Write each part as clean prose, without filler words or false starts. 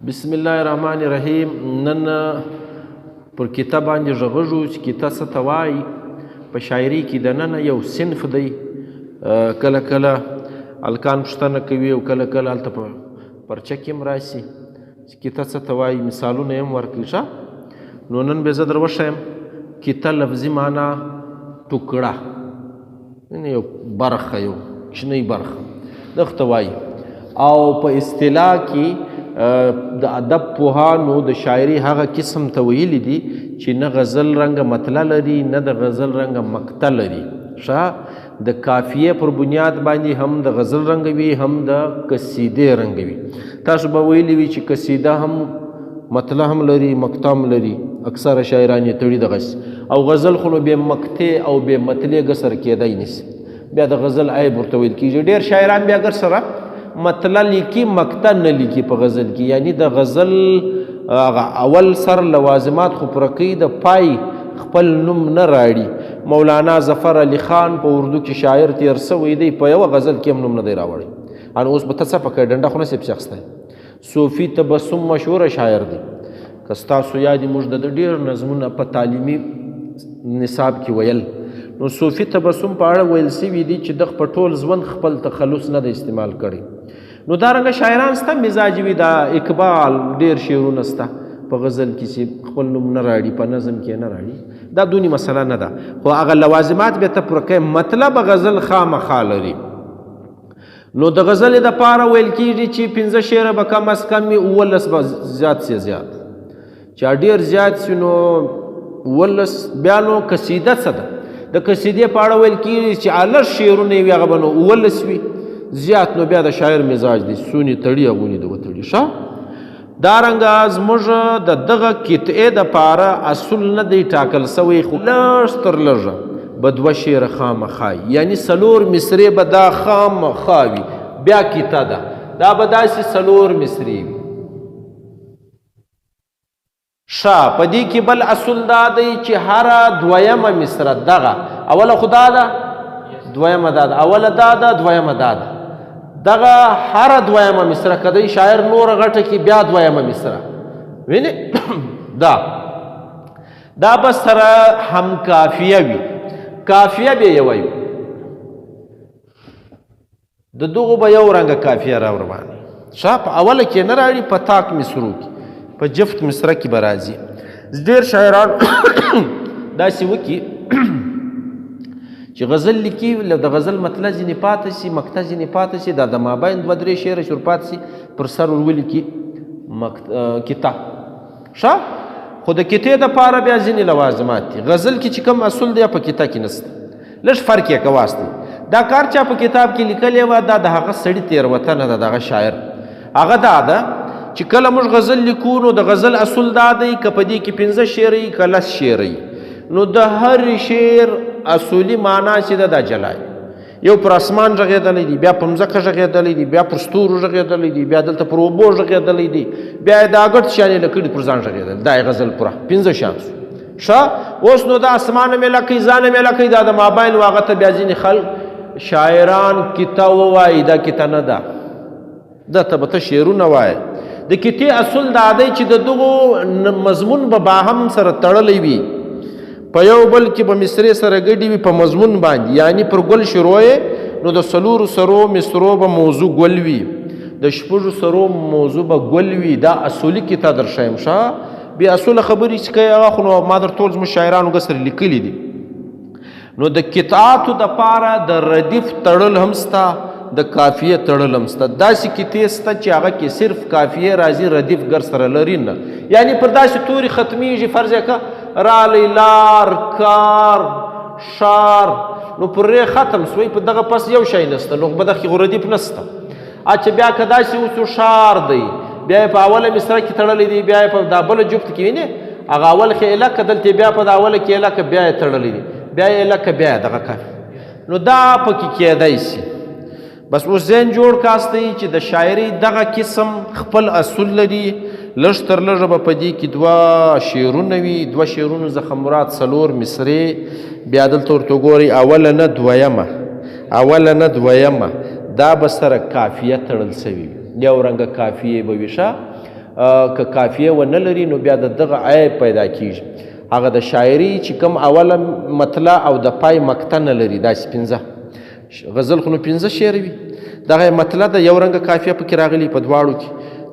بسم الله الرحمن الرحیم. نن پر کتاب باندې غږو چې کتاب څه ته وایي. په شاعري کې دننه یو صنف دی، کله کله الکان پوښتنه کوي او کله کله هلته په پرچه کې هم راشي چې کتاب څه ته وایي، مثالونه یې هم ورکړي. ښه، نو نن به زه در وښیم کتاب لفظي معنا ټوکړه، یعنې یو برخه، یو کوچنۍ برخه دغه ته وایي. او په اصطلاح کې د ادب پوهانو د شاعري هغه قسم ته ویلي دي چې نه غزل رنګه مطلع لري، نه د غزل رنګه مقطع لري. ښه، د قافیې پر بنیاد باندې هم د غزل رنګ وي، هم د قصیدې رنګ وي. تاسو به ویلي وي چې قصیده هم مطلع هم لري، مقطع هم لري، اکثره شاعران یې تړي دغسې. او غزل خو نو بې مقطع او بې مطلع ګسر کېدای نشي، بیا د غزل عیب ورته ویل کېږي. ډېر شاعران بیا ګر سره مطلع لیکي، مقطع نه لیکي په غزل کې، یعنی د غزل هغه اول سر لوازمات خو پوره کوي، د پای خپل نوم نه راړي. مولانا ظفر علي خان په اردو کې شاعر تیر سوی دی، په یوه غزل کې هم نوم نه دی راوړی. ان اوس به ته څه پکې ډنډه خو نه سي پسې اخیستی. صوفي تبسم مشهوره شاعر دی، که ستاسو یاد موږ د ده ډېر نظمونه په تعلیمي نصاب کې ویل. نو صوفي تبسم په اړه ویل سوي دي چې ده په ټول ژوند خپل تخلص نه دی استعمال کړی. نو دا رنګه شاعران سته مزاج وي، دا اقبال ډېر شعرونه سته په غزل کې چې خپل نوم نه راړي، په نظم کې نه راړي. دا دونې مسله نه ده، خو هغه لوازمات به ته پوره کوې. مطلب غزل خامخا لري. نو د غزل دپاره ویل کېږي چې 5 شعره به کم از کم وي، 17 به زیات سي، زیات چې ډېر زیات سي نو 17. بیا نو قصیده څه ده؟ د قصیدې په اړه ویل کېږي چې الس شعرونه وي، هغه به نو 17 وي زیات. نو بیا د شاعر مزاج دی، سونې تړي هغونې د وتړي. ښه، دارنګه زموږ د دغه قطعې دپاره اصول نه دی ټاکل سوی، خو لږ تر لږه به 2 شعره خامخا وي، یعنی 4 مصرې به دا خامخا وي. بیا قطعه ده، دا به داسې 4 مصرې وي. ښه، په دې کې بل اصول دا دی چې هره دویمه مصره دغه اوله خو دا ده، دویمه دا ده، اوله دا ده، دویمه دا ده، دغه هره دویمه مصره که دی شاعر نوره غټه کې بیا دویمه مصره وینې، دا به سره هم کافیه وي. کافیه به یې وایو، د دغو به یو رنګه کافیه راورواني. ښه، په اوله کې نه راړي، په تاک مصرو کې، په جفت مصره کې به راځي. ډېر شاعران داسې وکړي چې غزل لیکي، د غزل مطلع ځینې پاتې سي، مقطع ځینې پاتې سي، دا د مابین 2 3 شعره چې ورپاتې سي پر سر ور ولیکي قطعه. ښه، خو د قطعې دپاره بیا ځینې لوازمات دي. غزل کې چې کوم اصول دی په قطعه کې نشته، لږ فرق یې کواستی. دا کار چا په کتاب کې لیکلی وه، دا د هغه سړي تېروتنه ده، دغه شاعر. هغه دا ده چې کله موږ غزل لیکو نو د غزل اصول دا دی که په دې کې 5 شعره وي که 10 شعره وي، نو د هر شعر اصولي معنا چې ده دا جلا وي. یو پر اسمان غږېدلی دی، بیا په مځکه غږېدلی دی، بیا پر ستورو غږېدلی دی، بیا دلته پر اوبو غږېدلی دی، بیا یې دا ګډ شیان یې له کړي پر ځان غږېدل. دا یې غزل پوره 5 شیان سو. ښه، اوس نو دا اسمان مې لکۍ، ځان مې لکۍ، دا د مابین و هغه ته بیا ځینې خلک شاعران قطعه ووایي، دا قطعه نه ده، دا ته به ته شعرونه وایې. د قطعې اصول دا دی چې د دغو مضمون به باهم سره تړلی وي، په یو بل کې به مصرې سره ګډې وي په مضمون باندې، یعنی پر ګل شروع یې نو د 4 سرو مصرو به موضوع ګل وي، د 6 سرو موضوع به ګل وي. دا اصولي قطعه در ښیم. ښه، بې اصوله خبرې چې کوي هغه خو نو ما در ټول زموږ شاعرانو ګه سره لیکلي دي. نو د قطعاتو دپاره د ردیف تړل هم سته، د قافیې تړل هم سته. داسې قطعې سته چې هغه کې صرف قافیې راځي، ردیف ګر سره لري نه، یعنی پر داسې توري ختمیږي. فرض یې که رالی لار کار ښار، نو پر رې ختم سوی، په دغه پس یو شی نسته، نو په دغه کې خو ردیف نسته. چې بیا که داسې اوسو ښار دی، بیا یې په اوله مصره کې تړلی دی، بیا یې په دا بله جفت کې وینې هغه اول کې علاقه، دلته بیا په دا اوله کې علاقه، بیا یې تړلی دی، بیا یې علاقه، بیا یې دغه کار. نو دا پکې کېدای سي. بس اوس ذهن جوړ کاستئ چې د شاعرۍ دغه قسم خپل اصول لري. لږ تر لږه به په دې کې 2 شعرونه وي، 2 شعرونو څخه مراد 4 مصرې. بیا دلته ورته وګورئ، اوله نه دویمه، اوله نه دویمه، دا به سره قافیه تړل سوي وي، یو رنګه قافیې به وي. ښه، که قافیه ونه لري نو بیا د دغه عیب پیدا کیږي. هغه د شاعري چې کوم اوله مطلع او د پای مقطع نه لري، داسې پنځه غزل خو نو پنځه شعر وي، دغه مطلع د یو رنګه قافیه پکې راغلي په دواړو کې،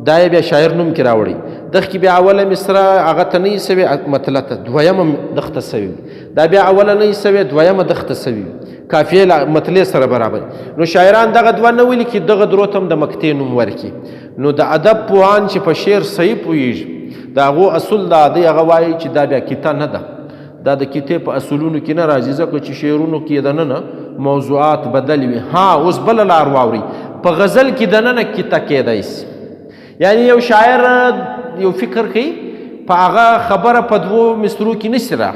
دا یې بیا شاعر نوم کې راوړي. دغه بیا اوله مصرع هغه ته نه سوي مطلع ته، دویمه دغه ته سوي، دا بیا اوله نه سوي دویمه دغه ته سوي، قافیه له مطلع سره برابر. نو شاعران دغه دوه نه ولیکي، دغه درو ته هم د مقطع نوم ورکي. نو د ادب پوهان چې په شعر صحیح پوهېږي د هغو اصول دا دی، هغه وایي چې دا بیا کیته نه ده، دا د کیتې په اصولونو کې نه راځي، ځکه چې شعرونو کې دننه موضوعات بدل وي. ها اوس بله لار واوري، په غزل کې دننه کیته کېدای سي، یعنی یو شاعر یو فکر کوي په هغه خبره په دوو مصرو کې نشي را،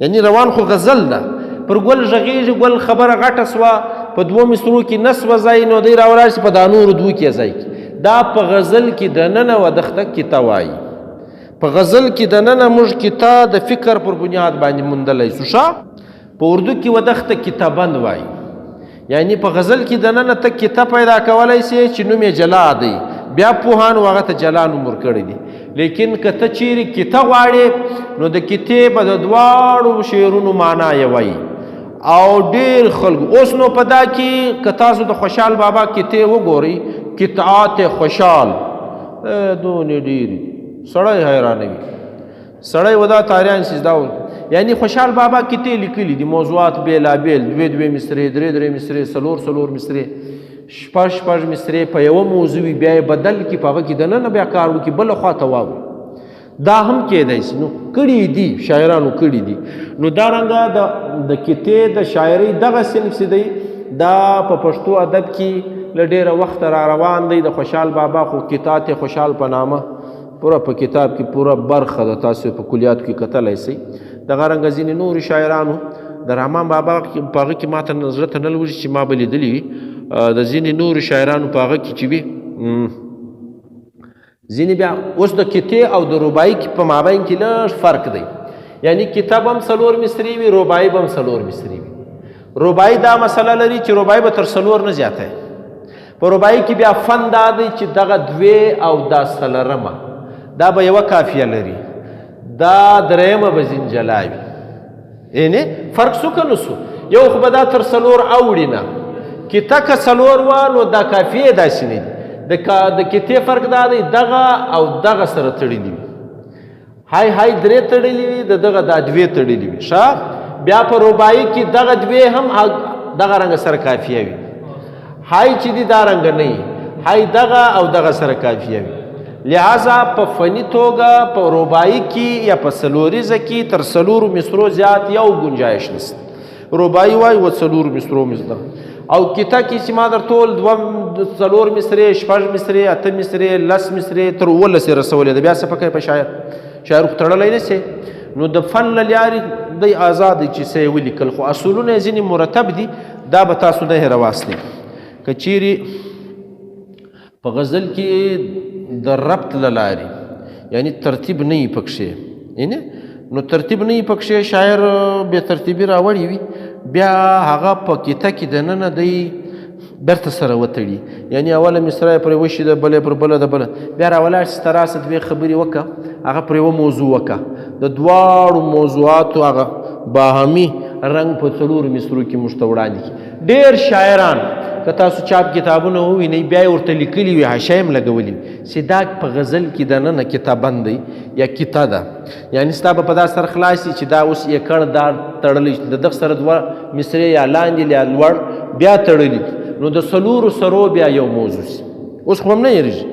یعنی روان خو غزل ده، پر ګل غږېږي، ګل خبره غټه سوه په دوو مصرو کې نه سوه ځای، نو دی راولاړ سي په دا نورو دوو کې ځای کړي. دا په غزل کې دننه و دښته کیته وایي. په غزل کې دننه موږ کیته د فکر پر بنیاد باندې موندلی سو. ښه په اردو کې ودښته کیته بند وایي، یعنی په غزل کې دننه ته کیته پیدا کولی سي چې نوم یې جلا دی، بیا پوهانو هغه ته جلا نوم ورکړی دی. لیکن که ته چیرې کیته غواړې نو د کیتې به د دواړو شعرونو معنا یې وایي. او ډېر خلک اوس نو په دا کې که تاسو د خوشحال بابا کیتې وګورئ، قطعات خوشحال دونې ډېرې سړی حیرانوي، سړی ودا تاریان سي دا، یعنی خوشحال بابا کیتې لیکلي دي، موضوعات بېلابېل، دوې دوې مصرې، درې درې مصرې، څلور څلور مصرې، شپږ شپږ مصرې په یوه موضوع وي، بیا یې بدل کړي، په هغه کې دننه بیا کار وکړي، بله خوا ته واوړي، دا هم کېدای سي. نو کړي دي شاعرانو کړي دي. نو دا رنګه د کیتې د شاعرۍ دغه صنف چې دی دا په پښتو ادب کې له ډېره وخته را روان دی. د خوشحال بابا خو کتات خوشحال په نامه پوره په کتاب کې پوره برخه ده، تاسو په کلیاتو کې کتلی سئ. دغه رنګه ځینې نورو شاعرانو د رحمان بابا په هغه کې ماته زړه ته نه لوېږي چې ما به لیدلي وي، د ځینې نورو شاعرانو په هغه کې چې وي ځینې بیا اوس د کیتې او د رباعي کې په مابین کې لږ فرق دی، یعنی کیته به هم څلور مصرې وي، رباعي به هم څلور مصرې وي. رباعي دا مسله لري چې رباعي به تر څلور نه زیاته، په رباعي کې بیا فن دا دی چې دغه دوې او دا څلورمه دا به یوه قافیه لري، دا درېیمه به ځین جلا وي، یعنی فرق سو که نه سو، یو خو به دا تر څلور اوړي نه، کیته که څلور وه نو دا قافیې داسې نه دي. د کیتې فرق دا دی دغه او دغه سره تړلي وي، های های درې تړلي وي، د دغه دا دوې تړلي وي. ښه بیا په رباعي کې دغه دوې هم دغه رنګه سره قافیه وي، های چې دي دا رنګه نه وي، های دغه او دغه سره قافیه وي. لہذا په فني توګه په رباعي کې یا په څلوریزه کې تر څلورو مصرو زیات یو ګنجایش نشته. رباعي وایي و څلورو مصرو مصره، او کیته کې چې ما درته وویل دوه څلور مصرې، شپږ مصرې، اته مصرې، لس مصرې، تر اوولس یې رسولې ده. بیا څه پکې په شاعر شاعر خو تړلی نه سي، نو د فن له لارې دی ازاد دی چې څه یې ولیکل، خو اصولونه یې ځینې مرتب دي، دا به تاسو نه هېره واخلئ. که چیرې په غزل کې د ربط له لارې یعنی ترتیب نه وي پکښې، یعنی نو ترتیب نه وي پکښې، شاعر بې ترتیبي راوړي وي، بیا هغه په کیته کې دننه دی بیرته سره وتړي، یعنی اوله مصرع یې پرې وشي، د بلې پر بله د بله، بیا راولاړ شي ته راسه دوې خبرې وکړه، هغه پر یوه موضوع وکړه، د دواړو موضوعاتو هغه باهمي رنګ په څلورو مصرو کې موږ ته وړاندې کړي. ډېر شاعران که تاسو چاپ کتابونه ووینئ بیا یې ورته لیکلي وي، حاشیه یې هم لګولي وي چې دا په غزل کې دننه کتابند دی یا کیته ده، یعنی ستا به په دا سر خلاص شي چې دا اوس یکړ دا تړلی د دغه سره دوه مصرې یا لاندې یا لوړ بیا تړلي، نو د څلورو سرو بیا یو موضوع سي. اوس خو هم نه هېرېږي.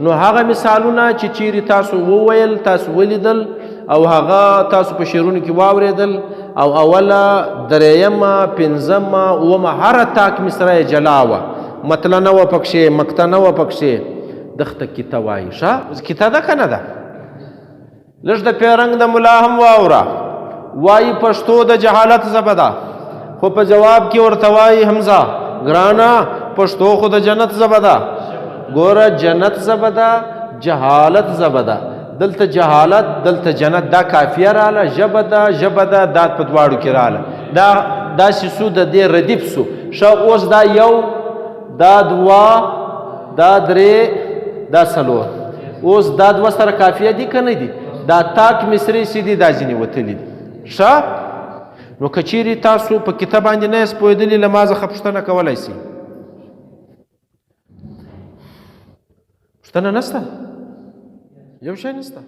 نو هغه مثالونه چې چیرې تاسو وویل، تاسو ولیدل او هغه تاسو په شعرونو کې واورېدل، او اوله درېیمه پنځمه اوومه هره تاک مصرع یې جلا وه، مطلع نه وه پکښې، مقطع نه وه پکښې، دښته کیته وایي. ښه اوس کیته ده که نه ده؟ لږ د پیرنګ د ملا هم واوره، وایي پښتو د جهالت ژبه ده، خو په جواب کې ورته وایي حمزه ګرانه پښتو خو د جنت ژبه ده. ګوره جنت ژبه ده، جهالت ژبه ده، دلته جهالت دلته جنت، دا کافیه راله، ژبه ده ژبه ده، دا په دواړو کې راله، دا داسې سو د دې ردیف سو. ښه اوس دا یو، دا دوه، دا درې، دا څلور. اوس دا دوه سره قافیه دي که نه دي؟ دا تاک مصرې چې دي دا ځینې وتلي دي. ښه، نو که چیرې تاسو په کتاب باندې نه یاست پوهېدلي، له ما څخه پوښتنه کولی شئ. پوښتنه نشته؟ یو شی نشته.